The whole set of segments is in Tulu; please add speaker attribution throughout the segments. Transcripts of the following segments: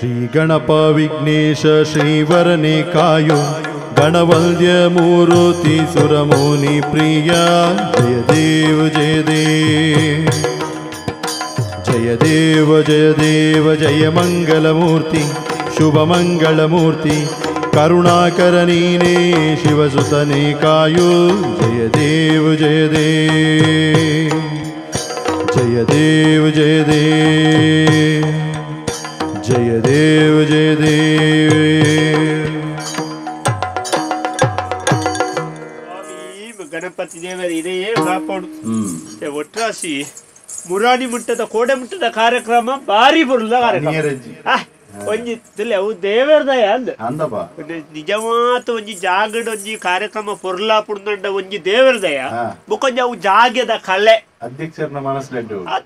Speaker 1: Shri Ganapa Vighnesha ಶ್ರೀವರನೆ ಕಾಯೋ ಗಣವಲ್ಯ ಮೂರುತಿ ಸುರಮುನಿ ಪ್ರಿಯ ಜಯ ದೇವ ಜಯ ದೇವ ಜಯ ದೇವ ಜಯ ದೇವ ಜಯ ಮಂಗಲಮೂರ್ತಿ ಶುಭ ಮಂಗಳಮೂರ್ತಿ ಕರುಣಾಕರ ನೀನೇ ಶಿವಸುತನೇ ಕಾಯೋ ಜಯ ದೇವ ಜಯ ದೇವ ಜಯ ದೇವ ಜಯ ದೇವ ಜಯ ದೇವ ಜಯ ದೇವ.
Speaker 2: ಗಣಪತಿ ದೇವರು ಇದೇ ಕಾಪಾಡು. ಒಟ್ರಾಸಿ ಮುರಾಣಿ ಮುಟ್ಟದ ಕೋಡೆ ಮುಟ್ಟದ ಕಾರ್ಯಕ್ರಮ ಭಾರಿ ಬರುಲ್ಲ ಕಾರ್ಯಕ್ರಮ. ಒಂಜಿ ಅವು ದೇವರದಯ ಅಂದ ನಿಜವಾದ ಒಂಜಿ ಜಾಗಡ್ ಒಂಜಿ ಕಾರ್ಯಕ್ರಮ ಪೊರ್ಲಾ ಪುಡ್ದಂಡ ಒಂಜಿ ದೇವರದಯ ಬೊಕೊಂಜಿ ಅವು ಜಾಗದ ಕಲೆ
Speaker 3: ಅಧ್ಯಕ್ಷರನ ಮನಸ್ಸು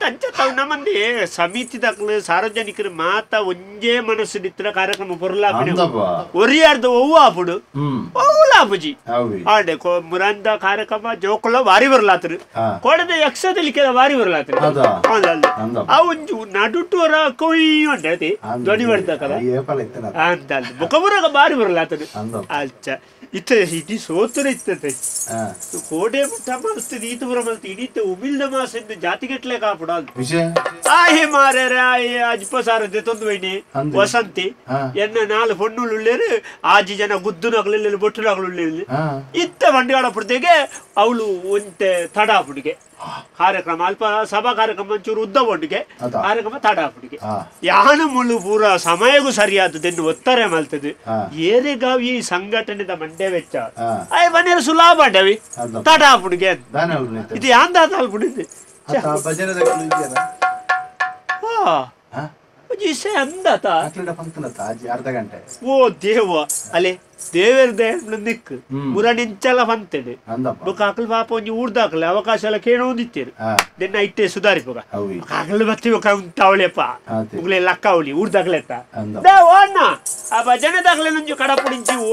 Speaker 2: ಅಂಚ ತಾವು ನಮ್ಮಂದಿ ಸಮಿತಿದಾಕ್ಲು ಸಾರ್ವಜನಿಕರು ಮಾತ ಒಂಜೇ ಮನಸ್ಸು ನಿತ್ತಿನ ಕಾರ್ಯಕ್ರಮ ಪೊರ್ಲಾ ಒರಿಯಾರ್ದು ಒವ್ವು ಆಪುಡು ಒವ್ವುಲ ಆಪುಜಿ ಆಂಡೆ ಮುರಂದ ಕಾರ್ಯಕ್ರಮ ಜೋಕುಲ ವಾರಿ ಬರ್ಲಾತರು ಕೋಡದ ಯಕ್ಷದಲಿಕೆ ವಾರಿ ಬರ್ಲಾತರು ಆ ಒಂಜಿ ನಡುಟು ಕೊಯ್ ಉಂಟು ಧ್ವನಿ ಬರ್ತಕಲ್ಲ ಅಂತ ಮುಖಮುರಗ ಬಾರಿ ಬರ್ಲಾತರು ಅಚ್ಚ ಇತ್ತ ಇಡೀ ಸೋತರೆ ಇತ್ತತೆ ಕೋಡೆ ಮುಟ್ಟ ಮಲ್ತದೆ ಈತ ಪುರ ಮಲ್ತ ಇಡೀ ಉಮಿಲ್ದ ಮಾಸ ಜಾತಿಗಟ್ಲೆ ಕಾಪುಡ ಆಹೆ ಮಾರ್ಯಾರ ಅಜ್ಪ ಸಾರ ತೊಂದು ಬೈನಿ ವಸಂತಿ ಎನ್ನ ನಾಲ್ ಹೊಣ್ಣುಳ್ಳು ಆಜಿ ಜನ ಗುದ್ದುನಕ್ಲು ಬೊಟ್ಟುನಕ್ಲು ಇತ್ತ ಬಂಡಿವಾಳ ಪುಡ್ತಿಗೆ ಅವಳು ಒಂತೆ ತಡ ಪುಡಿಗೆ ಕಾರ್ಯಕ್ರಮ ಅಲ್ಪ ಸಭಾ ಕಾರ್ಯಕ್ರಮ ಒಂಚೂರು ಉದ್ದ ಒಡ್ಡಿಗೆ ಕಾರ್ಯಕ್ರಮ ತಡ ಪುಡಿಗೆ ಯಾನ ಮುಳ್ಳು ಪೂರ ಸಮಯಗೂ ಸರಿಯಾದದೆನ್ನು ಒತ್ತಾರೆ ಮಲ್ತದೆ ಏರೆಗಾವ್ ಈ ಸಂಘಟನೆದ ಮಂಡ್ಯ ವೆಚ್ಚ ಆಯ್ ಮನೆಯಲ್ಲಿ ಸುಲಾಭ ಅಂಡವಿ ತಡ ಪುಡಿಗೆ ಇದು ಯಾಂದ ಅಲ್ಪುಡಿದ್ದು ಓ ದೇವ ಅಲೆ ದೇವೇರ್ ನಿಕ್ ಮುರಣಿಂಚಲ ಪಂತೇನೆ ಬೊಕ್ಕ ಅಕಲ್ ಪಾಪ ಒಂಜಿ ಊರ್ದಾಕಲೆ ಅವಕಾಶ ಎಲ್ಲ ಕೇಳೋದಿತ್ತೇರು ದೆನ್ನ ಇಟ್ಟೆ ಸುಧಾರಿಪುಗ ಅಕಲ್ ಬತ್ತಿ ಬೊಕ್ಕ ಉಂತಾವಳಿಯಪ್ಪ ಉಗ್ಲೆ ಲಕ್ಕಾವಳಿ ಊರ್ದಾಕಲೆತ್ತ ಅಣ್ಣ ಆ ಭಜನೆ ದಾಖಲೆ ನಂಜು ಕಡಪುಡಿಂಚಿ ಓ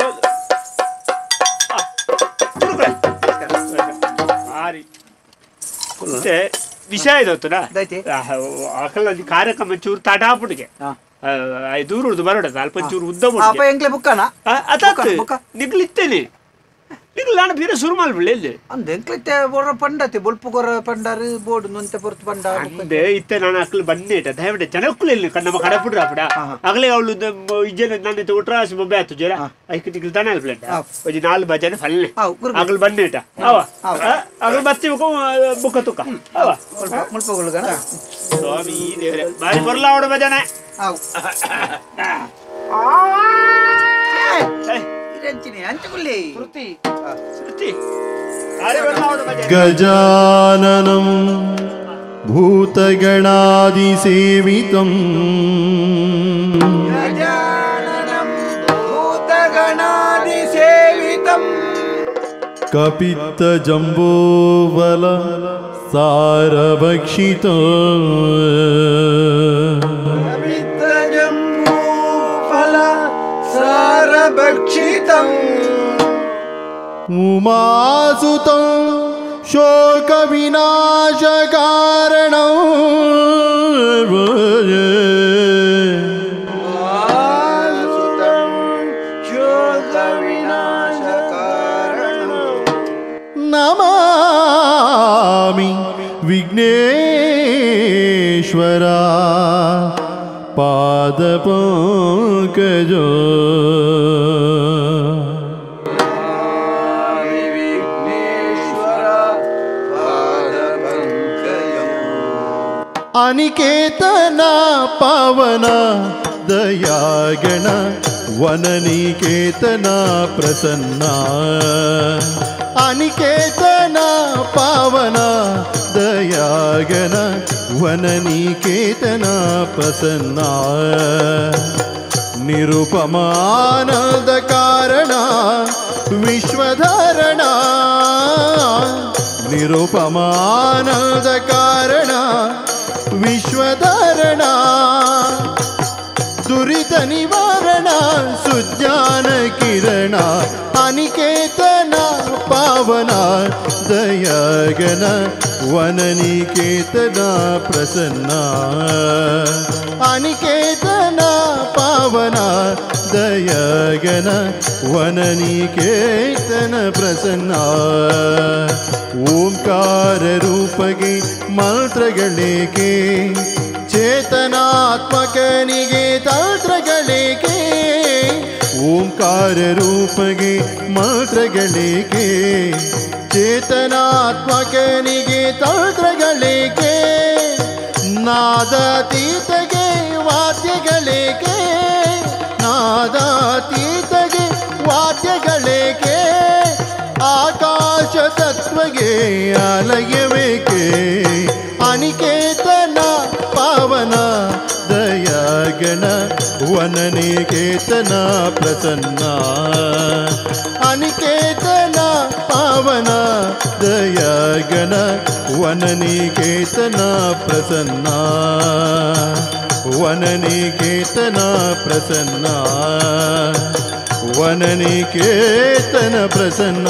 Speaker 2: ವಿಷಯ ಇದೊತ್ತುನಾ ಅಕಲ್ ಕಾರ್ಯಕ್ರಮ ಚೂರು ತಡಾಪುಡಿಗೆ ದೂರ ಬರೋಡ ಅಲ್ಪ ಚೂರು ಉದ್ದ ನಿಗ್ಲಿತ್ತೇನೆ ನಿಗ್ಲು ನಾನು ಬೇರೆ ಶುರು ಮಾಡ್ಬಿಡ್ಲಿ ಇಲ್ಲಿ
Speaker 4: ಅಂದೆ ಎಂಕ್ಲಿತ್ತೆ ಬೊರ ಪಂಡತೆ ಬೊಲ್ಪು ಗೊರ ಪಂಡಾರು ಬೋರ್ಡ್ ನೊಂತೆ ಪೊರ್ತು ಪಂಡ
Speaker 2: ಅಂದೆ ಇತ್ತೆ ನಾನು ಅಕ್ಲು ಬನ್ನಿ ಇಟ್ಟ ದಯವಿಟ್ಟು ಜನಕ್ಕೂ ಇಲ್ಲಿ ನಮ್ಮ ಕಡಪುಡ್ರ ಅಪಡ ಆಗಲೇ ಅವಳು ಇಜ್ಜನ ನಾನು ಒಟ್ರಾಸಿ ಬೊಬ್ಬೆ ಆತು ಜರ ಐಕ್ ನಿಗ್ಲು ತಾನೆ ಅಲ್ಪ್ಲೇಟ ಒಂಜಿ ನಾಲ್ ಭಜನೆ ಫಲ್ಲೆ ಅಗಲು ಬನ್ನಿ ಇಟ್ಟ ಅವ ಅಗಲು ಬತ್ತಿ ಬುಕ್ಕ ತುಕ್ಕ ಅವ
Speaker 4: ಮುಲ್ಪಗುಳುಗನ
Speaker 2: ಸ್ವಾಮಿ ದೇವರೇ ಬಾರಿ ಬರಲ್ಲ ಅವಡ ಭಜನೆ
Speaker 1: ಗಜಾನನಂ ಭೂತಗಣಾದಿಸೇವಿತಂ
Speaker 4: ಗಜಾನನಂ ಭೂತಗಣಾದಿಸೇವಿತಂ
Speaker 1: ಕಪಿತ್ತ ಜಂಬೂಬಲ ಸಾರಭಕ್ಷಿತಂ
Speaker 4: ಕಪಿತ್ತ ಜಂಬೂಫಲ ಸಾರಭಕ್ಷಿತಂ
Speaker 1: ಉಮಾಸುತಂ ಶೋಕವಿನಾಶಕಾರಣಂ
Speaker 4: ಉಮಾಸುತಂ ಶೋಕವಿನಾಶಕಾರಣಂ
Speaker 1: ನಮಾಮಿ ವಿಘ್ನೇಶ್ವರ ಪಾದಪಂಕಜೋ. ಅನಿಕೇತನ ಪಾವನ ದಯಾಗಣ ವನನಿಕೇತನ ಪ್ರಸನ್ನ ಅನಿಕೇತನ ಪಾವನ ದಯಾಗಣ ವನನಿಕೇತನ ಪ್ರಸನ್ನ ನಿರುಪಮಾನದ ಕಾರಣ ವಿಶ್ವಧಾರಣ ನಿರುಪಮಾನದ ಕಾರಣ ವಿಶ್ವಧಾರಣ ದುರಿತ ನಿವಾರಣ ಸುಜ್ಞಾನ ಕಿರಣ ಅನಿಕೇತನ ಪಾವನ ದಯಾಗನ ವನನಿಕೇತನ ಪ್ರಸನ್ನ ಅನಿಕೇತನ ಪಾವನ ದಯಗನ ವನನಿಕೇತನ ಪ್ರಸನ್ನ ಓಂಕಾರ ರೂಪಗೆ ಮಂತ್ರಗಳೇಕೆ ಚೇತನಾತ್ಮಕನಿಗೆ ತಂತ್ರಗಳೇಕೆ ಓಂಕಾರ ರೂಪಗೆ ಮಂತ್ರಗಳೇಕೆ ಚೇತನಾತ್ಮಕನಿಗೆ ತಂತ್ರಗಳೇಕೆ ನಾದಾತೀತಗೆ ವಾದ್ಯಗಳೇಕೆ ನಾದಾತೀತಗೆ ವಾದ್ಯಗಳೇಕೆ ಆಕಾಶ ತತ್ವಗೆ ಆಲಯವೇಕೆ ಅನಿಕೇತನ ಪಾವನ ದಯಾಗಣ ವನನಿಕೇತನ ಪ್ರಸನ್ನ ಅನಿಕೇತನ ಪಾವನ ದಯಾಗಣ ವನನಿಕೇತನ ಪ್ರಸನ್ನ ವನನಿಕೇತನ ಪ್ರಸನ್ನ ವನನಿಕೇತನ ಪ್ರಸನ್ನ.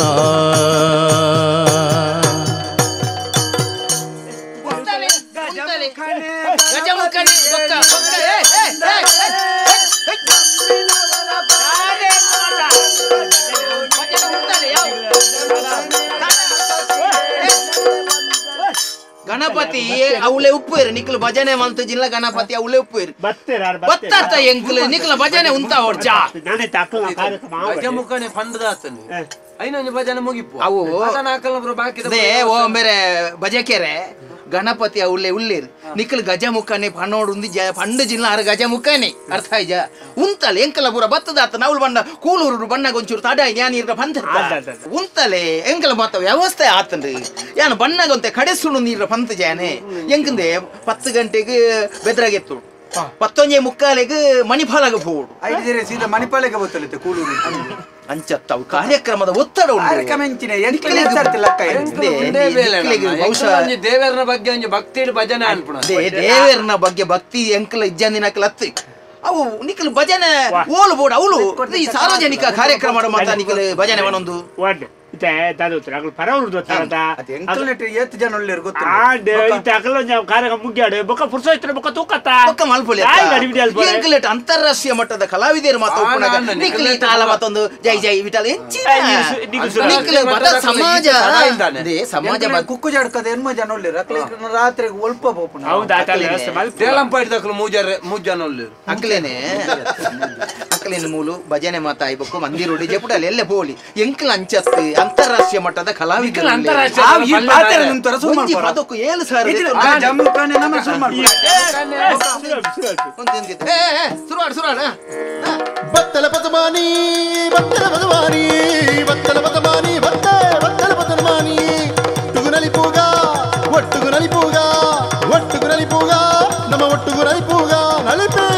Speaker 3: ಗಣಪತಿ ಅವಳೆ ಉಪ್ಪು ನಿಕ್ಲು ಭಜನೆ ಮಲ್ತು ಜಿಲ್ಲ ಗಣಪತಿ ಅವಳೆ ಉಪ್ಪು ಬತ್ತಾರ್ತ ಎಂಕ್ಲು ನಿಕ್ಲ ಭಜನೆ ಉಂತ ಹೊಡ್ಚಾ
Speaker 5: ಗಜಮುಖನೆ ಫಂಡದಾತನೆ ಐನೊಂದು ಭಜನೆ ಮುಗಿಪು
Speaker 3: ಅವು ಓ ಬೇರೆ ಭಜಕೆರೆ ಗಣಪತಿ ಅವಳೆ ಉಳ್ಳೇರು ನಿಕ್ಲು ಗಜಮುಖನೆ ಪಣ್ಣೋಡು ಪಂಡು ಜಿಲ್ಲ ಆರು ಗಜಮುಖನೆ ಅರ್ಥ ಆಯ್ಜ ಉಂತಲೆ ಎಂಕಲ ಪೂರ ಬತ್ತದಾತ ನವಳು ಬಣ್ಣ ಕೂಲೂರು ಬಣ್ಣ ಗೊಂಚೂರು ತಡ ಯಾನ್ ಇರ ಪಂಥ ಉಂತಲೆ ಎಂಕಲ ಮತ್ತ ವ್ಯವಸ್ಥೆ ಆತನ್ರಿ ಯಾನ್ ಬಣ್ಣಗೊಂತೆ ಕಡೆಸುಣು ನೀರ ಪಂತ ಜಾನೆ ಎಂಕಂದೆ 10 ಗಂಟೆಗೆ ಬೆದ್ರಾಗೆತ್ತು 11:45 ಮಣಿಪಾಲಾಗ ಹೋಡು
Speaker 4: ಸೀದಾ ಮಣಿಪಾಲಗೆ ಗೊತ್ತಲಿತ್ತೆ ಕೂಲೂರು
Speaker 3: ಅಂಚತ್ತವು ಕಾರ್ಯಕ್ರಮದ ಒತ್ತಡ
Speaker 5: ದೇವರನ ಬಗ್ಗೆ ಒಂಜಿ ಭಕ್ತಿ ಭಜನೆ ಅನ್ಪುಣ
Speaker 3: ದೇವರನ ಬಗ್ಗೆ ಭಕ್ತಿ ಎಂಕಲ ಇಜ್ಜಂದಿನಕಲ ಅತ್ತು ಅವು ನಿಖಲ್ ಭಜನೆ ಓಲು ಬೋಡು ಅವಳು ಈ ಸಾರ್ವಜನಿಕ ಕಾರ್ಯಕ್ರಮ ಮಾತ ನಿಖಲ್ ಭಜನೆ ಒಂದೊಂದು ಅಂತಾರಾಷ್ಟ್ರೀಯ ಮಟ್ಟದ ಕಲಾವಿದರು ಮತ್ತೊಂದು ಜೈ ಜೈ ವಿಠಲ ಸಮಾಜ ಸಮಾಜ
Speaker 4: ಕುಕ್ಕು ಜಾಡ್ಕದ ಎನ್ಮ ಜನ ರಾತ್ರಿ ಒಲ್ಪ
Speaker 3: ಅಕ್ಲೇನೆ ಅಕ್ಲೇನೆ ಮೂಲು ಭಜನೆ ಮಾತಾಯ್ಬೇಕು ಮಂದಿರೋಡಿ ಜಪುಡಲ್ಲಿ ಎಲ್ಲ ಬೋಲಿ ಎಂಕ್ಲ ಅಂಚತ್ತು ಅಂತಾರಾಷ್ಟ್ರೀಯ ಮಟ್ಟದ ಕಲಾವಿದರು
Speaker 1: ಬತ್ತಲ ಪದಮಾನಿ ಬತ್ತಲ ಪದಮಾನಿ ಬತ್ತಲ ಪದಮಾನಿ ಬತ್ತ ಬತ್ತಲ ಪದಮಾನಿ ಒಟ್ಟುಗುನಲಿಪೂಗ ಒಟ್ಟುಗುನಲಿಪೂಗ ಒಟ್ಟುಗುನಲಿಪೂಗ ನಮ್ಮ ಒಟ್ಟುಗುನಲಿಪೂಗ ನಲಿಪಿ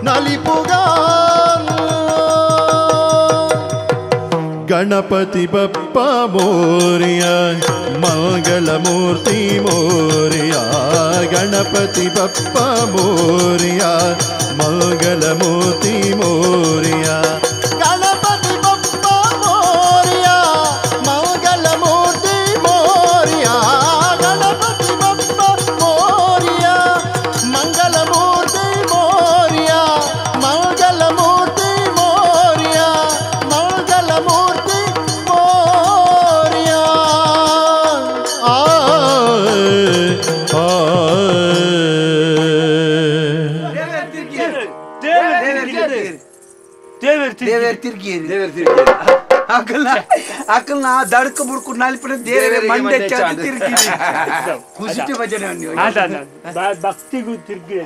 Speaker 1: ನಲಿಪೂಗ ಗಣಪತಿ ಬಪ್ಪ ಮೋರಿಯ ಮಂಗಳಮೂರ್ತಿ ಮೋರಿಯ ಗಣಪತಿ ಬಪ್ಪ ಮೋರಿಯ ಮಂಗಳಮೂರ್ತಿ ಮೋರಿಯ ಗಣಪತಿ ಬಪ್ಪ ಮೋರಿಯ ಮಂಗಳಮೂರ್ತಿ ಮೋರಿಯ ಗಣಪತಿ ಬಪ್ಪ ಮೋರಿಯ ಮಂಗಳಮೂರ್ತಿ ಮೋರಿಯ ಮಂಗಳಮೂರ್ತಿ ಮೋರಿಯ ಮಂಗಳಮೂರ್ತಿ ಮೋರಿಯ ಆ ಆ
Speaker 4: ಅಕಲ್ನ ದಡ್ಕ ಬುಡ್ಕು ನಾಲ್ಪನ ದೇವರ ಮಂಡೆ ಚಾತಿ ತಿರುಗಿ ಖುಷಿ ಭಜನೆ
Speaker 2: ಭಕ್ತಿಗೂ ತಿರುಗಿ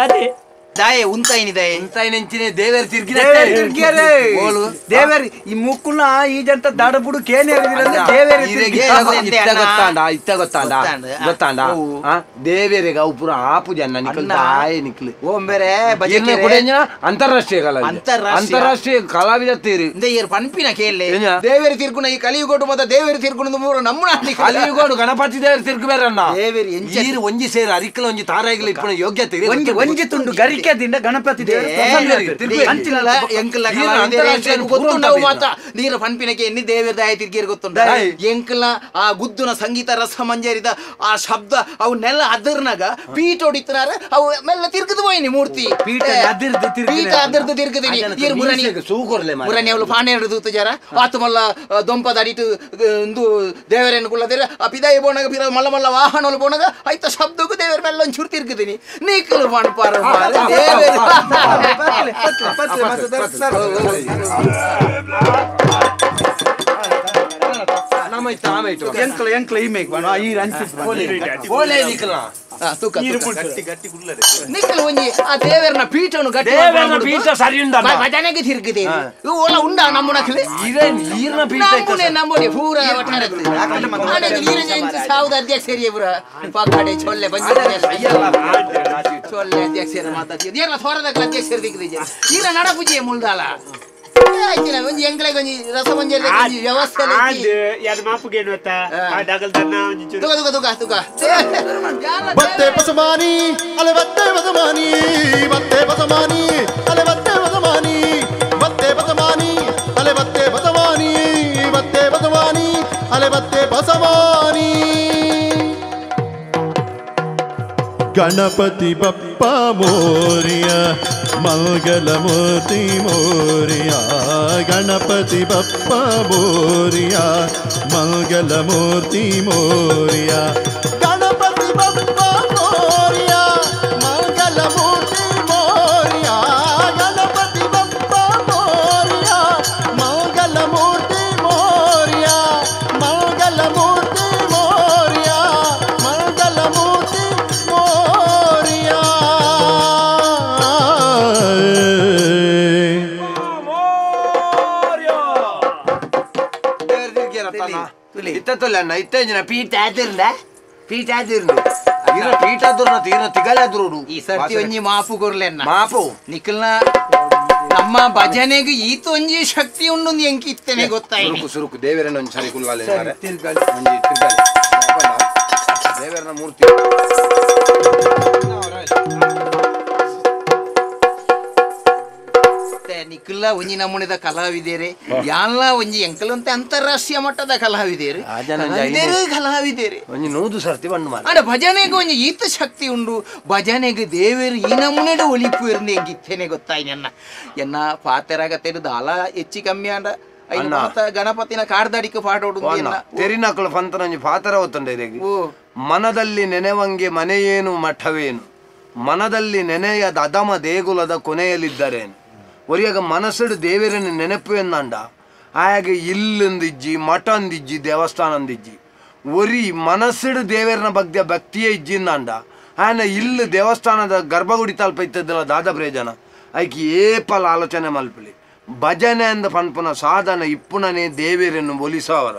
Speaker 2: ಅದೇ
Speaker 3: ದಾಯೆ ಉಂತಾಯಿನಿ ದಾಯೆ
Speaker 5: ಉಂತಾಯಿನೆಂಚಿನೆ ದೇವರ ತಿರುಗಿ
Speaker 4: ತಿರುಗಿಯರೇ ದೇವರ ಈ ಮುಕ್ಕುನ ಈ ಜಂತ ದಡಬುಡು ಕೇನೆ ದೇವರ
Speaker 5: ಇತ್ತ ಗೊತ್ತಾಂಡ ಇತ್ತ ಗೊತ್ತಾಂಡ ಗೊತ್ತಾಂಡ ದೇವರಿಗೆ ಅವು ಪೂರ ಆಪು ಜನ ನಿಕಲ್ ದಾಯೆ ನಿಕ್ಲು
Speaker 3: ಓಂಬೇರೆ
Speaker 5: ಭಜನೆ ಕೊಡೆಂಜನ ಅಂತಾರಾಷ್ಟ್ರೀಯ ಕಲಾ ಅಂತಾರಾಷ್ಟ್ರೀಯ ಕಲಾವಿದ ತೀರಿ
Speaker 3: ಇಂದ ಪನ್ಪಿನ ಕೇಳಿ ದೇವರ ತಿರ್ಗುಣ ಈ ಕಲಿಯುಗೋಡು ಮತ್ತ ದೇವರ ತಿರ್ಗುಣ ಮೂರು ನಮ್ಮ
Speaker 5: ಕಲಿಯುಗೋಡು ಗಣಪತಿ ದೇವರ ತಿರುಗು ಬೇರಣ್ಣ ದೇವರ ಒಂಜಿ ಸೇರು ಅರಿಕಲ ಒಂಜಿ ತಾರಾಯಿಗಳ ಇಪ್ಪಣ ಯೋಗ್ಯತೆ
Speaker 4: ಒಂಜಿ ಒಂಜಿ ತುಂಡು ಗರಿ ಐಕ್ಯದಿಂದ ಗಣಪತಿ ದೇವರು
Speaker 3: ಗೊತ್ತುಂಡವು ಮಾತ ನೀರ ಪನ್ಪಿನಕ್ಕೆ ಎನ್ನಿ ದೇವರ ದಯ ತಿರ್ಗೇರ್ ಗೊತ್ತುಂಡ ಎಂಕಲ ಆ ಗುದ್ದುನ ಸಂಗೀತ ರಸ ಮಂಜರಿದ ಆ ಶಬ್ದ ಅವು ನೆಲ್ಲ ಅದರ್ನಾಗ ಪೀಠ ಹೊಡಿತನಾರ ಅವು ಮೆಲ್ಲ ತಿರ್ಗದು ಹೋಯ್ನಿ ಮೂರ್ತಿ
Speaker 4: ಪೀಠ ಅದಿರ್ದು
Speaker 3: ಪೀಠ ಅದಿರ್ದು ತಿರ್ಗದಿನಿ ಈರ್ ಮುರಣಿ ಮುರಣಿ ಅವಳು ಪಾನೆ ಹಿಡಿದು ಜರ ಆತ ಮಲ್ಲ ದೊಂಪದ ಅಡಿಟು ಒಂದು ದೇವರನ್ನು ಕುಳ್ಳದಿರ ಆ ಪಿದಾಯಿ ಬೋಣಗ ಪಿರ ಮಲ್ಲ ಮಲ್ಲ ವಾಹನಗಳು ಬೋಣಗ ಆಯ್ತ ಶಬ್ದಕ್ಕೂ ದೇವರ ಮೇಲೆ ಒಂಚೂರು ತಿರ್ಗದಿನಿ ನೀಕಲು ಪನ್ಪಾರ ದೇವರು ನಿಕ್ಕಲು ಒಂಜಿ ಆ ದೇವರನ ಪೀಠವನ್ನು ಗಟ್ಟಿ
Speaker 5: ಪೀಠ ಸರಿ ಉಂಡ
Speaker 3: ಭಜನೆಗೆ ತಿರುಗಿದೆ ಓಲ ಉಂಡ ನಮ್ಮನಕಲಿ ನಮ್ಮನೆ ನಮ್ಮನೆ ಪೂರ ಸಾವುದ ಅಧ್ಯಕ್ಷರಿಗೆ ಪೂರ ಪಕ್ಕಡೆ ಚೊಲ್ಲೆ ಬಂಜ ಚೊಲ್ಲೆ ಅಧ್ಯಕ್ಷರ ಮಾತಾಡ್ತೀವಿ ಏನ ಸೋರದಕ್ಕಲ ಅಧ್ಯಕ್ಷರು ದಿಕ್ಕಿದೆ ಈರ ನಡಪುಜಿ ಮುಳ್ದಾಲ ಒಂಜಿ ಎಂಕ್ಲೆ ಒಂಜಿ ರಸಮಂಜರಿ ವ್ಯವಸ್ಥೆ
Speaker 2: ಯಾರು ಮಾಪುಗೇನು
Speaker 3: ತುಗ ತುಗ ತುಗ ತುಗ
Speaker 1: ಬತ್ತೆ ಬಸಮಾನಿ ಅಲೆ ಬತ್ತೆ ಬಸಮಾನಿ ಬತ್ತೆ ಬಸಮಾನಿ ಅಲೆ ಬತ್ತೆ ಬಸಮಾನಿ ಬತ್ತೆ ಬಸಮಾನಿ ಅಲೆ ಬತ್ತೆ ಬಸಮಾನಿ ಬತ್ತೆ ಬಸಮಾನಿ ಅಲೆ ಬತ್ತೆ ಬಸಮಾನಿ ಗಣಪತಿ ಬಪ್ಪ ಮೋರಿಯ ಮಂಗಲಮೂರ್ತಿ ಮೋರಿಯ ಗಣಪತಿ ಬಪ್ಪ ಮೋರಿಯ ಮಂಗಲಮೂರ್ತಿ ಮೋರಿಯ ಗಣಪತಿ ಬಪ್ಪ ಮೋರಿಯ ಮಂಗಲಮೂರ್ತಿ ಮೋರಿಯ ಗಣಪತಿ ಬಪ್ಪ ಮೋರಿಯ ಮಂಗಲಮೂರ್ತಿ ಮೋರಿಯ ಮಂಗಲಮೂರ್ತಿ ಮೋರಿಯ ಮಂಗಲಮೂರ್ತಿ ಮೋರಿಯ
Speaker 5: ಇತ್ತಲ್ಲ ಇತ್ತ ಪೀಠ ಆದಿರ್ಲ ಪೀಠ ಆದಿರ್ಲು ಈರ ಪೀಠ ಆದ್ರು ತೀರ ತಿಗಲಾದ್ರು
Speaker 3: ಈ ಸರ್ತಿ ಒಂಜಿ ಮಾಪು ಕೊರ್ಲೆನ್ನ
Speaker 5: ಮಾಪು
Speaker 3: ನಿಖಲ್ನ ನಮ್ಮ ಭಜನೆಗೆ ಈತ ಒಂಜಿ ಶಕ್ತಿ ಉಂಡು ಎಂಕಿ ಇತ್ತೇನೆ ಗೊತ್ತಾಯ್ತು
Speaker 5: ಸುರುಕು ಸುರುಕು ದೇವರನ್ನ ಒಂಜಿ ಸರಿ ಕುಲ್ಲಾಲೆ ಒಂಜಿ ದೇವರನ ಮೂರ್ತಿ
Speaker 3: ನಿಖಲ್ಲ ಒಂಜಿ ನಮೂನೆದ ಕಲಾವಿದೇರೆ ಯಾನ್ಲ ಒಂಜಿ ಎಂಕಲಂತೆ ಅಂತಾರಾಷ್ಟ್ರೀಯ ಮಟ್ಟದ ಕಲಾವಿದೇರು ಕಲಾವಿದೇರೆ
Speaker 5: ಒಂಜಿ ನೂದು ಸರ್ತಿ ಬಂದು
Speaker 3: ಅಂಡ ಭಜನೆಗೆ ಒಂಜಿ ಈತ ಶಕ್ತಿ ಉಂಡು ಭಜನೆಗೆ ದೇವೇರು ಈ ನಮೂನೆಡು ಒಲಿಪು ಇರ್ನಿ ಎಂಗಿತ್ತೇನೆ ಗೊತ್ತಾಯ್ ನನ್ನ ಎನ್ನ ಪಾತೆರಾಗತ್ತೇನು ದಾಲ ಹೆಚ್ಚಿ ಕಮ್ಮಿ ಅಂಡ ಗಣಪತಿನ ಕಾರ್ದಡಿಕ ಪಾಡೋಡು
Speaker 5: ತೆರಿನಕಳು ಫಂತನೊಂಜಿ ಪಾತರ ಹೊತ್ತುಂಡ ಮನದಲ್ಲಿ ನೆನೆವಂಗೆ ಮನೆಯೇನು ಮಠವೇನು ಮನದಲ್ಲಿ ನೆನೆಯದ ಅದಮ ದೇಗುಲದ ಕೊನೆಯಲ್ಲಿದ್ದರೇನು ಒರಿಯಾಗ ಮನಸ್ಸುಡು ದೇವರನ್ನು ನೆನಪು ಎಂದಂಡ ಆಯಾಗ ಇಲ್ಲಂದಿಜ್ಜಿ ಮಠ ಅಂದಿಜ್ಜಿ ದೇವಸ್ಥಾನ ಅಂದಿಜ್ಜಿ ಒರಿ ಮನಸ್ಸುಡು ದೇವರನ ಬಗ್ಗೆ ಭಕ್ತಿಯೇ ಇಜ್ಜಿಂದಂಡ ಆಯನ ಇಲ್ಲು ದೇವಸ್ಥಾನದ ಗರ್ಭಗುಡಿ ತಲ್ಪ ಇತ್ತದಲ್ಲ ದಾದ ಪ್ರಯೋಜನ ಐಕಿ ಏಪಲ ಆಲೋಚನೆ ಮಲ್ಪಲಿ ಭಜನೆ ಅಂದ ಪನ್ಪುನ ಸಾಧನ ಇಪ್ಪುನನೇ ದೇವರನ್ನು ಒಲಿಸವರ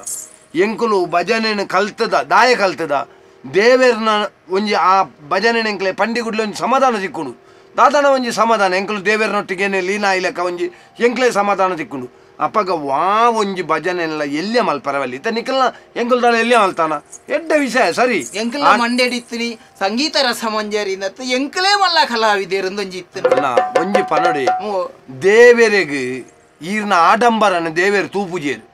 Speaker 5: ಎಂಕುಲು ಭಜನೆಯನ್ನು ಕಲ್ತದ ದಾಯ ಕಲ್ತದ ದೇವರನ್ನ ಒಂಜಿ ಆ ಭಜನೆ ಎಂಕ್ಲೆ ಪಂಡಿಗುಡ್ಲಿ ಒಂಜಿ ಸಮಾಧಾನ ಸಿಕ್ಕುಂಡು ದಾದನ ಒಂಜಿ ಸಮಾಧಾನ ಎಂಕುಲು ದೇವರನೊಟ್ಟಿಗೆನೆ ಲೀನಾ ಇಲೆಕ್ಕ ಒಂಜಿ ಎಂಕ್ಲೆ ಸಮಾಧಾನ ತಿಕ್ಕೊಂಡು ಅಪ್ಪಗ ವಾ ಒಂಜಿ ಭಜನೆ ಎಲ್ಲ ಎಲ್ಲಿಯ ಮಲ್ಪರವಲ್ಲಿ ಇತ್ತ ನಿಖಲ್ನ ಎಂಕುಲು ದಾಳ ಎಲ್ಲಿಯ ಮಲ್ತಾನ ಎಡ್ಡ ವಿಷಯ ಸರಿ
Speaker 3: ಎಂಕುಲ ಮಂಡೆಡಿತ್ತೀನಿ ಸಂಗೀತ ರಸ ಮಂಜರಿ ಎಂಕಲೇ ಮಲ್ಲ ಕಲಾವಿದೇರೊಂದೊಂಜಿ ಇತ್ತು
Speaker 5: ಅಲ್ಲ ಒಂಜಿ ಪನಡಿ ದೇವರಿಗೆ ಈರ್ನ ಆಡಂಬರನ ದೇವೇರು ತೂಪುಜೇರು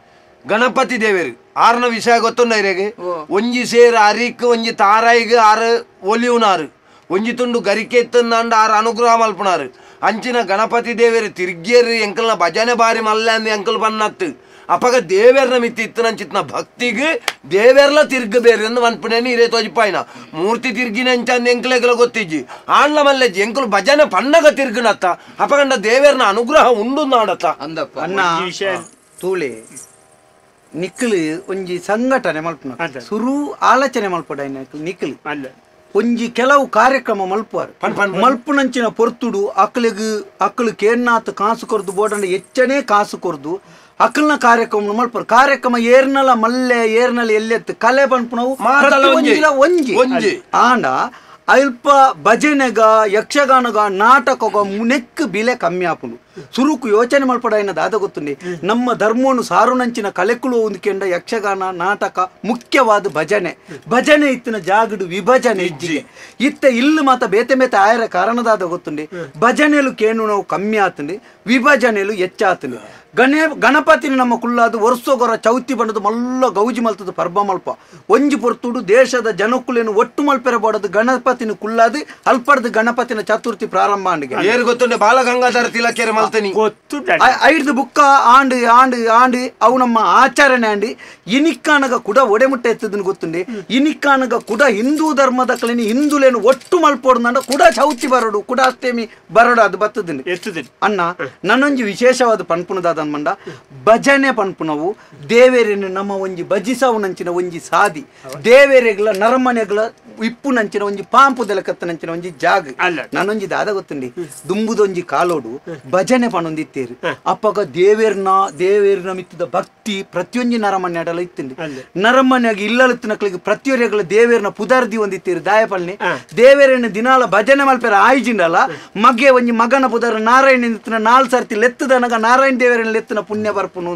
Speaker 5: ಗಣಪತಿ ದೇವೇರು ಆರ್ನ ವಿಷಯ ಗೊತ್ತುಂಡ ಇರೆಗೆ ಒಂಜಿ ಸೇರು ಅರಿಕ್ ಒಂಜಿ ತಾರಾಯಿಗ್ ಆರು ಒಲಿಯುನಾರು ಒಂಜಿ ತುಂಡು ಗರಿಕೆ ಎತ್ತಂದಾಂಡ ಆರು ಅನುಗ್ರಹ ಮಲ್ಪುನಾರು ಅಂಚಿನ ಗಣಪತಿ ದೇವೇರು ತಿರ್ಗೇರು ಎಂಕಲ್ನ ಭಜನೆ ಬಾರಿ ಮಲ್ಲ ಅಂದ್ ಎಂಕಲ್ ಬನ್ನತ್ತು ಅಪಗ ದೇವೇರ್ನ ಮಿತ್ತಿ ಇತ್ತನಂಚಿತ್ನ ಭಕ್ತಿಗೆ ದೇವೇರ್ಲ ತಿರ್ಗ ಬೇರೆ ಎಂದು ಮನ್ಪುನೇನಿ ಇರೇ ತೋಜಿಪಾಯ್ನ ಮೂರ್ತಿ ತಿರ್ಗಿನ ಅಂಚಂದ ಎಂಕಲೆಗಲ ಗೊತ್ತಿಜ್ಜಿ ಆಂಡ್ಲ ಮಲ್ಲೆಜ್ಜಿ ಎಂಕಲು ಭಜನೆ ಪನ್ನಗ ತಿರ್ಗನತ್ತ ಅಪಗಂಡ ದೇವೇರ್ನ ಅನುಗ್ರಹ ಉಂಡು ನಾಡತ್ತ
Speaker 3: ಅಂದಪ್ಪ
Speaker 4: ಅಣ್ಣ ತೂಳೆ ನಿಕ್ಲು ಒಂಜಿ ಸಂಘಟನೆ ಮಲ್ಪುನ ಸುರು ಆಲೋಚನೆ ಮಲ್ಪಡ ನಿಕ್ಲು ಒಂಜಿ ಕೆಲವು ಕಾರ್ಯಕ್ರಮ ಮಲ್ಪುವಾರು ಮಲ್ಪುನಂಚಿನ ಪೊರ್ತುಡು ಅಕ್ಲಿಗ್ ಅಕ್ಲು ಕೇರ್ನಾತ್ ಕಾಸು ಕೊರ್ದು ಬೋಡಂಡ ಹೆಚ್ಚನೇ ಕಾಸು ಕೊರ್ದು ಅಕ್ಲ್ನ ಕಾರ್ಯಕ್ರಮ ಮಲ್ಪರು ಕಾರ್ಯಕ್ರಮ ಏರ್ನಲ ಮಲ್ಲೆ ಏರ್ನಲ ಎಲ್ಲೆತ್ತು ಕಲೆ ಪನ್ಪುನವು ಒಂಜಿ ಒಂಜಿ ಆಂಡ ಅಲ್ಪ ಭಜನೆಗ ಯಕ್ಷಗಾನಗ ನಾಟಕಗ ನೆಕ್ ಬಿಲೆ ಕಮ್ಮಿ ಆಪುಂಡು. ಸುರುಕು ಯೋಚನೆ ಮಲ್ಪಡ ದಾದ ಗೊತ್ತುಂಡಿ ನಮ್ಮ ಧರ್ಮವನ್ನು ಸಾರುನಂಚಿನ ಕಲೆಕುಳು ಒಂದ್ಕೆಂಡ ಯಕ್ಷಗಾನ ನಾಟಕ ಮುಖ್ಯವಾದ ಭಜನೆ ಭಜನೆ ಇತ್ತಿನ ಜಾಗಡು ವಿಭಜನೆ ಇಜ್ಜಿಗೆ ಇತ್ತೆ ಇಲ್ಲು ಮಾತ ಬೇತೆ ಬೇತೆ ಆಯರ ಕಾರಣದಾದ ಗೊತ್ತುಂಡಿ ಭಜನೆಲು ಕೇಣು ನಾವು ಕಮ್ಮಿ ಆತಂಡಿ ವಿಭಜನೆಲು ಹೆಚ್ಚಾತಂಡಿ ಗಣಪತಿನ ನಮ್ಮ ಕುಲ್ಲಾದು ವರ್ಷಗೊರ ಚೌತಿ ಬಣ್ಣದ ಮಲ್ಲ ಗೌಜಿ ಮಲ್ತದ ಪರ್ಬ ಮಲ್ಪ ಒಂಜಿ ಪೊರ್ತುಡು ದೇಶದ ಜನಕುಲೇನು ಒಟ್ಟು ಮಲ್ಪೆರ ಬೋಡದು ಗಣಪತಿನ ಕುಲ್ಲಾದು ಅಲ್ಪಡ್ದು ಗಣಪತಿನ ಚತುರ್ಥಿ ಪ್ರಾರಂಭ ಆಂಡಿಗೆ
Speaker 5: ಏರು ಗೊತ್ತುಂಡೆ ಬಾಲಗಂಗಾಧರ ತಿಲಕೇರೆ ಮಲ್ತನಿ
Speaker 2: ಗೊತ್ತು
Speaker 4: ಐದು ಬುಕ್ಕ ಆಂಡು ಆಂಡು ಆಂಡು ಅವು ನಮ್ಮ ಆಚರಣೆ ಆಂಡಿ ಇನಿಕ್ಕಾನಗ ಕೂಡ ಒಡೆಮುಟ್ಟೆ ಎತ್ತದನ್ನು ಗೊತ್ತುಂಡೆ ಇನಿಕ್ಕಾನಗ ಕೂಡ ಹಿಂದೂ ಧರ್ಮದ ಕಲೆನಿ ಹಿಂದೂಲೇನು ಒಟ್ಟು ಮಲ್ಪೋಡ್ದಂಡ ಕೂಡ ಚೌತಿ ಬರೋಡು ಕೂಡ ಅಷ್ಟೇಮಿ ಬರೋಡು ಅದು ಬತ್ತದಂడి ಅಣ್ಣ ನನ್ನೊಂಜಿ ವಿಶೇಷವಾದ ಪನ್ಪುನದಾದ ಮಂಡ ಭಜನೆ ಪನ್ಪುನವು ದೇವೇರಿನ ನಮ್ಮ ಒಂಜಿ ಭಜಿಸವು ನಂಚಿನ ಒಂಜಿ ಸಾದಿ ದೇವೇರೆಗಳ ನರಮನೆಗಳ ಇಪ್ಪು ನಂಚಿನ ಒಂಜಿ ಪಾಂಪು ದೆಲಕತ್ತ ನಂಚಿನ ಒಂಜಿ ಜಾಗ ನಾನೊಂಜಿ ದಾದ ಗೊತ್ತುಂಡಿ ದುಂಬುದೊಂಜಿ ಕಾಲೋಡು ಭಜನೆ ಪಣೊಂದಿತ್ತೇರು ಅಪ್ಪಗ ದೇವೇರ್ನ ದೇವೇರ್ನ ಮಿತ್ತದ ಭಕ್ತಿ ಪ್ರತಿಯೊಂಜಿ ನರಮನೆ ಅಡಲ ಇತ್ತುಂಡಿ ನರಮನೆಯಾಗಿ ಇಲ್ಲಲತ್ತಿನಕ್ಳಿಗೆ ಪ್ರತಿಯೊರಿಗಳ ದೇವೇರ್ನ ಪುದಾರ್ದಿ ಒಂದಿತ್ತೀರು ದಾಯಪಲ್ನಿ ದೇವೇರನ ದಿನಾಲ ಭಜನೆ ಮಲ್ಪೆರ ಆಯ್ಜಿಂಡಲ್ಲ ಮಗೆ ಒಂಜಿ ಮಗನ ಪುದಾರ ನಾರಾಯಣ ನಿಂತಿನ ನಾಲ್ ಸರ್ತಿ ಲೆತ್ತದನಗ ನಾರಾಯಣ ದೇವೇರನ ಲೆತ್ತನ ಪುಣ್ಯ ಬರ್ಪುನು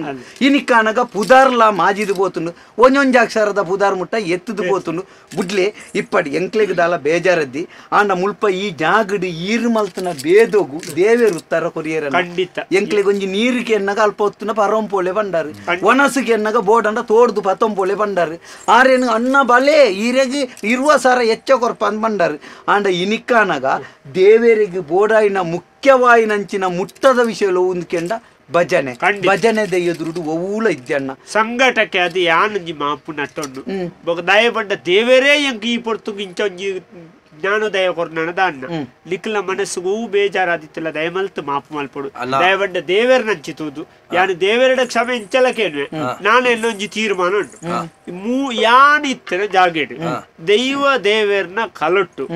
Speaker 4: ಇನಿಕಾನಗ ಪುದಾರ್ಲ ಮಾಜಿದು ಪೋತುಂಡು ಒಂಜೊಂಜಿ ಅಕ್ಷರದ ಪುದಾರ್ ಮುಟ್ಟ ಎತ್ತದು ಪೋತುಂಡು ಬುಡ್ಲೆ ಇಪ್ಪಡಿ ಎಂಕ್ಲೆಗ್ ದಾಲ ಬೇಜಾರದ್ದಿ ಆಂಡ ಮುಲ್ಪ ಈ ಜಾಗಡು ಈರು ಮಲ್ತನ ಬೇದೋಗು ದೇವೇರು ಉತ್ತರ ಕೊರಿಯರ
Speaker 2: ಖಂಡಿತ
Speaker 4: ಎಂಕ್ಲೆಗ್ ಒಂಜಿ ನೀರಿಗೆ ಎನ್ನಗ ಅಲ್ಪ ಹೊತ್ತುನ ಪರಂಪೋಲೆ ಬಂಡಾರು ಒಣಸುಗೆ ಎನ್ನಗ ಬೋಡಂಡ ತೋಡ್ದು ಪತಂಪೋಲೆ ಬಂಡಾರು ಆರೇನು ಅಣ್ಣ ಬಲೆ ಈರೆಗೆ ಇರುವ ಸಾರ ಹೆಚ್ಚ ಕೊರ್ಪ ಅಂದ್ ಬಂಡಾರು ಆಂಡ ಇನಿಕಾನಗ ದೇವೇರಿಗೆ ಬೋಡಾಯಿನ ಮುಖ್ಯವಾಯಿನಂಚಿನ ಮುಟ್ಟದ ವಿಷಯ ಉಂದ್ಕೆಂಡ ಭಜನೆ ಭಜನೆ ದೆಯ್ಯದುರುಡು ಒವ್ವುಲ ಇದ್ದಣ್ಣ
Speaker 2: ಸಂಘಟಕ್ಕೆ ಅದು ಯಾನಂಜಿ ಮಾಪು ನಟ್ಟೊಂಡು ಬೊಕ ದಯಪಂಡ ದೇವರೇ ಎಂಕ್ ಈ ಪೊರ್ತುಗು ಇಂಚೊಂಜಿ ಜ್ಞಾನೋದಯ ಕೊರ್ನಣ ದಾನ್ನ ಲಿಕ್ಲ ಮನಸ್ಸುಗೂ ಬೇಜಾರಾದಿತ್ತಲ್ಲ ದಯಮಲ್ತು ಮಾಪು ಮಲ್ಪೊಡು ದಯಪಂಡ ದೇವೇರ್ ನಂಚಿತೂದು ಯಾನು ದೇವರಡ ಕ್ಷಮೆ ಇಂಚಲಕೇನುವೆ ನಾನು ಎಲ್ಲೊಂಜಿ ತೀರ್ಮಾನ ಉಂಟು ಯಾನ್ ಇತ್ತನ ಜಾಗೆಡು ದೈವ ದೇವೇರ್ನ ಕಲೊಟ್ಟು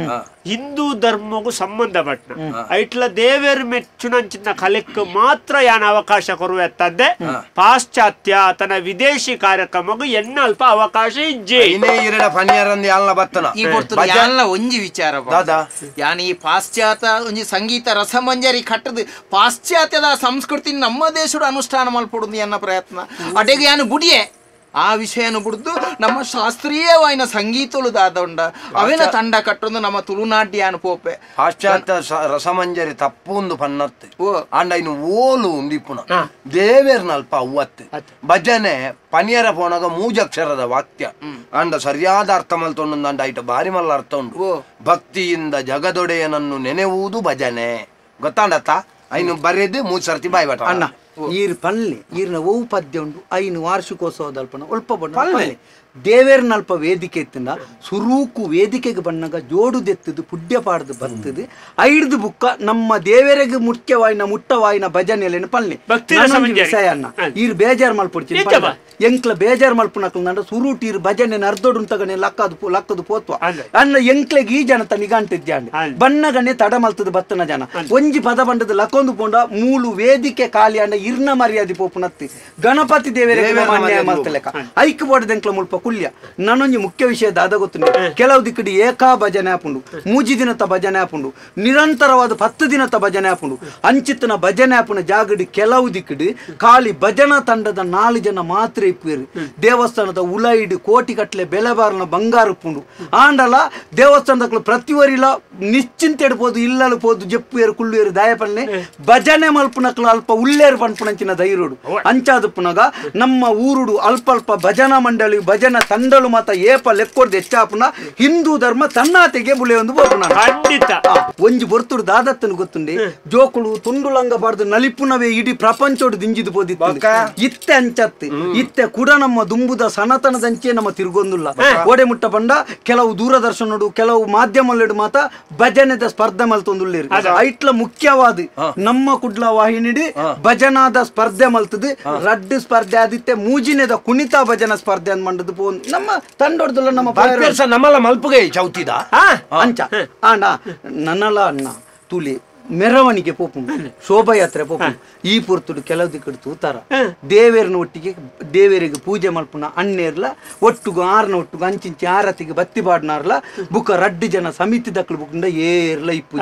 Speaker 2: ಹಿಂದೂ ಧರ್ಮಗೂ ಸಂಬಂಧಪಟ್ಟ ಐಟ್ಲ ದೇವೇರ್ ಮೆಚ್ಚುನಂಚಿನ ಕಲೆಕ್ ಮಾತ್ರ ಯಾನ ಅವಕಾಶ ಕೊರುವ ಎತ್ತಂದೆ ಪಾಶ್ಚಾತ್ಯ ತನ್ನ ವಿದೇಶಿ ಕಾರ್ಯಕ್ರಮಕ್ಕೂ ಎನ್ನ ಅಲ್ಪ ಅವಕಾಶ ಇಜ್ಜೆ
Speaker 3: ಒಂಜಿ ವಿಚಾರ ಯಾನ್ ಈ ಪಾಶ್ಚಾತ್ಯ ಒಂಜಿ ಸಂಗೀತ ರಸಮಂಜರಿ ಕಟ್ಟದು ಪಾಶ್ಚಾತ್ಯದ ಸಂಸ್ಕೃತಿ ನಮ್ಮ ದೇಶದ ಅನುಷ್ಠಾನ ಮಲ್ಪೊಡು ಎನ್ನ ಪ್ರಯತ್ನ ಅಡೆಗೆ ಯಾನು ಬುಡಿಯೆ ಆ ವಿಷಯನು ಬಿಡ್ದು ನಮ್ಮ ಶಾಸ್ತ್ರೀಯವಾಯಿನ ಸಂಗೀತಲು ದಾದಂಡ ಅವೇನ ತಂಡ ಕಟ್ಟೊಂದು ನಮ್ಮ ತುಳುನಾಡ್ಯಾನು ಪೋಪೆ
Speaker 5: ಪಾಶ್ಚಾತ್ಯ ರಸಮಂಜರಿ ತಪ್ಪು ಒಂದು ಪನ್ನತ್ತೆ ಆಂಡ ಇನ್ನು ಓಲು ಉಂದಿಪ್ಪುನ ದೇವೇರ್ನಲ್ಪ ಅವ್ವತ್ತೆ ಭಜನೆ ಪನಿಯರ ಪೋನಾಗ ಮೂಜಕ್ಷರದ ವಾಕ್ಯ ಅಂಡ ಸರಿಯಾದ ಅರ್ಥ ಮಲ್ತೊಂಡು ಅಂಡ ಐಟ ಬಾರಿ ಮಲ್ಲ ಅರ್ಥ ಉಂಟು ಭಕ್ತಿಯಿಂದ ಜಗದೊಡೆಯನನ್ನು ನೆನೆಯುವುದು ಭಜನೆ ಗೊತ್ತಾಂಡತ್ತ ಐನು ಬರೆದು ಮೂರು ಸರ್ತಿ ಬಾಯ್ ಬಟ
Speaker 4: ಅಣ್ಣ ಈರ್ ಪಲ್ಲೆ ಈರ್ನ ಓವು ಪದ್ಯ ಉಂಡು ಐನು ವಾರ್ಷಿಕೋತ್ಸವದಲ್ಪನ ಒಲ್ಪ ಬಣ್ಣ ದೇವೇರ್ನಲ್ಪ ವೇದಿಕೆ ಇತ್ತಿಂದ ಸುರೂಕು ವೇದಿಕೆಗೆ ಬಣ್ಣಗ ಜೋಡುದೆತ್ತದು ಪುಡ್ಯ ಪಾಡ್ದು ಬರ್ತದೆ ಐಡ್ದು ಬುಕ್ಕ ನಮ್ಮ ದೇವರಿಗೆ ಮುಖ್ಯವಾಯಿನ ಮುಟ್ಟವಾಯಿನ ಭಜನೆಲೇನು ಪಲ್ಲೆ ವಿಷಯ ಅಣ್ಣ ಈರ್ ಬೇಜಾರ್ ಮಲ್ಪೊಡ್ತೀನಿ ಎಂಕ್ಲ ಬೇಜಾರ್ ಮಲ್ಪುನಕ್ಲ ಸುರೂಟ್ ಈರ್ ಭಜನೆ ಅರ್ಧೊಡು ತಗನೆ ಲಕ್ಕದು ಲಕ್ಕದು ಪೋತ್ವ ಅಣ್ಣ ಎಂಕ್ಲೆಗ್ ಈ ಜನ ತನಿಗಂಟಿದ್ಯಾಂಡ್ ಬಣ್ಣಗನೆ ತಡ ಮಲ್ತದ ಬತ್ತನ ಜನ ಒಂಜಿ ಪದ ಬಂಡದ ಲಕ್ಕೊಂದು ಪೋಂಡ ಮೂಲು ವೇದಿಕೆ ಖಾಲಿ ಅಣ್ಣ ಇರ್ನ ಮರ್ಯಾದೆ ಪೋಪುನತ್ತಿ ಗಣಪತಿ ದೇವರಿಗೆ ಮಾನ್ಯ ಮಲ್ತಲೆಕ್ಕ ಐಕ್ ಬೋಡದೆಂಕ್ಲ ಮುಲ್ಪ ಕುಲ್ಯ ನಾನೊಂಜಿ ಮುಖ್ಯ ವಿಷಯ ದಾದ ಗೊತ್ತುಂಡು ಕೆಲವು ದಿಕ್ಕಡಿ ಏಕಾ ಭಜನೆ ಆಪುಂಡು ಮೂಜಿ ದಿನತ ಭಜನೆ ಆಪುಂಡು ನಿರಂತರವಾದ 10 ದಿನತ ಭಜನೆ ಆಪುಂಡು ಅಂಚಿತನ ಭಜನೆ ಆಪುನ ಜಾಗಡಿ ಕೆಲವು ದಿಕ್ಕಡಿ ಖಾಲಿ ಭಜನಾ ತಂಡದ 4 ಜನ ಮಾತ್ರ ಇಪ್ಪುವೆರು ದೇವಸ್ಥಾನದ ಉಲೈಡು ಕೋಟಿ ಕಟ್ಲೆ ಬೆಲೆಬಾರನ ಬಂಗಾರ ಉಪ್ಪುಂಡು ಆಂಡಲ ದೇವಸ್ಥಾನದ ಪ್ರತಿವರಿಲ ನಿಶ್ಚಿಂತೆ ಪೋದು ಇಲ್ಲಲು ಪೋದು ಜಪ್ಪುವೇರು ಕುಳ್ಳುವೇರು ದಾಯಪಲ್ನೆ ಭಜನೆ ಮಲ್ಪುನಕ್ಲು ಅಲ್ಪ ಉಲ್ಲೇರು ಪನ್ಪುನಂಚಿನ ಧೈರ್ಯಡು ಅಂಚಾದಪ್ಪುನಗ ನಮ್ಮ ಊರುಡು ಅಲ್ಪ ಅಲ್ಪ ಭಜನಾ ಮಂಡಳಿ ಭಜನಾ ತಂಡಲು ಮಾತ ಏಪ ಲೆಕ್ಕೊಡ್ದು ಹೆಚ್ಚಾಪುನ ಹಿಂದೂ ಧರ್ಮ ತನ್ನಾತೆಗೆ ಬುಲೆ ಒಂದು ಬೋಪುನ
Speaker 2: ಖಂಡಿತ
Speaker 4: ಒಂಜಿ ಬೊರ್ತುಡು ದಾದತ್ತನು ಗೊತ್ತುಂಡೆ ಜೋಕುಳು ತುಂಡುಲಂಗ ಬಾರ್ದು ನಲಿಪುನವೇ ಇಡೀ ಪ್ರಪಂಚೋಡು ದಿಂಜಿದು ಪೋದಿತ್ತು ಇತ್ತೆ ಅಂಚತ್ತು ಇತ್ತೆ ಕೂಡ ನಮ್ಮ ದುಂಬುದ ಸನಾತನದಂಚೆ ನಮ್ಮ ತಿರುಗೊಂದುಲ್ಲ ಓಡೆ ಮುಟ್ಟ ಬಂಡ ಕೆಲವು ದೂರದರ್ಶನಡು ಕೆಲವು ಮಾಧ್ಯಮಲೆಡು ಮಾತ ಭಜನೆದ ಸ್ಪರ್ಧೆ ಮಲ್ತೊಂದುಲ್ಲೇರು ಐಟ್ಲ ಮುಖ್ಯವಾದ ನಮ್ಮ ಕುಡ್ಲ ವಾಹಿನಿಡಿ ಭಜನಾದ ಸ್ಪರ್ಧೆ ಮಲ್ತದು ರಡ್ಡು ಸ್ಪರ್ಧೆ ಆದಿತ್ತೆ ಮೂಜಿನೆದ ಕುಣಿತ ಭಜನಾ ಸ್ಪರ್ಧೆ ಅಂದ್ ಮಂಡದು ಪೋನ್ ನಮ್ಮ ತಂಡೊಡ್ದಲ್ಲ ನಮ್ಮ
Speaker 5: ನಮ್ಮಲ್ಲ ಮಲ್ಪುಗೆ ಚೌತಿದ
Speaker 4: ಅಂಚ ಆಂಡ ನನ್ನಲ ಅಣ್ಣ ತುಲಿ ಮೆರವಣಿಗೆ ಪೋಪುಂಡು ಶೋಭಾಯಾತ್ರೆ ಪೋಪುಂಡು ಈ ಪೊರ್ತುಡು ಕೆಲವು ದಿಕ್ಕಡು ತೂತಾರ ದೇವೇರ್ನ ಒಟ್ಟಿಗೆ ದೇವರಿಗೆ ಪೂಜೆ ಮಲ್ಪುನ ಅಣ್ಣೇರ್ಲ ಒಟ್ಟುಗು ಆರ್ನ ಒಟ್ಟುಗು ಅಂಚಿಂಚಿ ಆರತಿಗೆ ಬತ್ತಿ ಬಾಡ್ನಾರ್ಲ ಬುಕ್ಕ ರಡ್ಡು ಜನ ಸಮಿತಿ ದಕ್ಕಲು ಬುಕ್ಕಂಡ ಏರ್ಲ ಇಪ್ಪು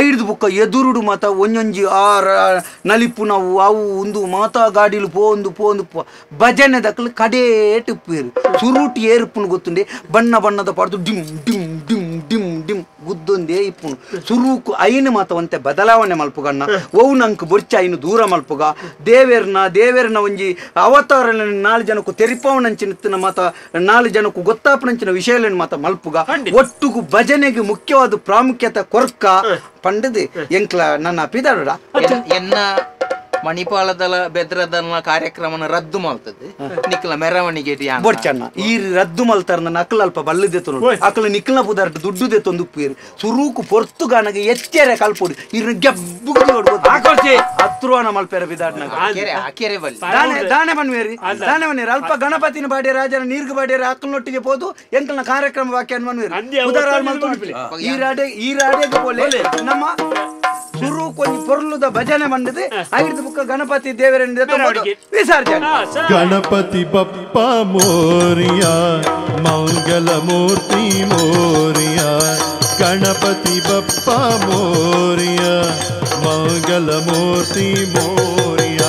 Speaker 4: ಐದು ಬುಕ್ಕ ಎದುರುಡು ಮಾತ ಒಂಜೊಂಜಿ ಆರ ನಲಿಪುನವು ಅವು ಒಂದು ಮಾತಾ ಗಾಡಿಲು ಪೋಂದು ಪೋಂದು ಭಜನೆ ದಕ್ಕಲು ಕಡೇಟ್ ಇಪ್ಪೇರು ಸುರುಟಿ ಏರ್ಪುನು ಗೊತ್ತುಂಡೆ ಬಣ್ಣ ಬಣ್ಣದ ಪಾಡ್ದು ಡಿಮ್ ಡಿಮ್ ಡಿಮ್ ಡಿಮ್ ಡಿಮ್ ಗುದ್ದೊಂದೇ ಇಪ್ಪುನು ಸುರುಕು ಐನು ಮಾತವಂತೆ ಬದಲಾವಣೆ ಮಲ್ಪುಗಣ್ಣ ಒವು ನಂಕ್ ಬೊರ್ಚ ಐನು ದೂರ ಮಲ್ಪುಗ ದೇವೇರ್ನ ದೇವೇರ್ನ ಒಂಜಿ ಅವತಾರ ನಾಲ್ ಜನಕ್ಕೂ ತೆರಿಪವನಂಚಿನ ಮಾತ ನಾಲ್ ಜನಕ್ಕೂ ಗೊತ್ತಾಪನಂಚಿನ ವಿಷಯಗಳನ್ನು ಮಾತ ಮಲ್ಪುಗ ಒಟ್ಟುಗು ಭಜನೆಗೆ ಮುಖ್ಯವಾದ ಪ್ರಾಮುಖ್ಯತೆ ಕೊರ್ಕ ಪಂಡದು ಎಂಕ್ಲ ನನ್ನ ಪಿದಾಡ
Speaker 3: ಎನ್ನ ಮಣಿಪಾಲದಲ ಬೆದ್ರದನ ಕಾರ್ಯಕ್ರಮನ ರದ್ದು ಮಲ್ತದೆ ನಿಕ್ಲ ಮೆರವಣಿಗೆ
Speaker 4: ಬೊಡ್ಚಣ್ಣ ಈ ರದ್ದು ಮಲ್ತಾರ ನನ್ನ ಅಕ್ಲ ಅಲ್ಪ ಬಲ್ಲದೆ ತೊಂದು ಅಕ್ಲ ನಿಕ್ಲ ಪುದಾರ್ಟ್ ದುಡ್ಡುದೆ ತೊಂದು ಉಪ್ಪೇರು ಸುರೂಕು ಪೊರ್ತುಗಾನಗೆ ಎಚ್ಚರೆ ಕಲ್ಪೊಡು ಇರ್ನ ಗೆಬ್ಬು ಹತ್ರುವಾನ ಮಲ್ಪೆರ ಬಿದಾಡ್ನಾಗ ದಾನೆ ದಾನೆ ಬನ್ವೇರಿ ದಾನೆ ಬನ್ನೇರಿ ಅಲ್ಪ ಗಣಪತಿನ ಬಾಡ್ಯರ ರಾಜನ ನೀರ್ಗ್ ಬಾಡ್ಯರ ಅಕ್ಕಲ್ನೊಟ್ಟಿಗೆ ಪೋದು ಎಂಕಲ್ನ ಕಾರ್ಯಕ್ರಮ ವಾಕ್ಯ ಮನ್ವೇರಿ ಈ ರಾಡೆ ಈ ರಾಡೆಗೆ ಪೋಲೆ ನಮ್ಮ ಸುರು ಕೊಂಚ ಪೊರ್ಲುದ ಭಜನೆ ಬಂದದೆ ಐದು ಬುಕ್ಕ ಗಣಪತಿ ದೇವರಿಂದ ವಿಸರ್ಜನೆ.
Speaker 1: ಗಣಪತಿ ಬಪ್ಪ ಮೋರಿಯ ಮಂಗಲ ಮೂರ್ತಿ ಮೋರಿಯ ಗಣಪತಿ ಬಪ್ಪ ಮೋರಿಯ ಮಂಗಲ ಮೂರ್ತಿ ಮೋರಿಯ.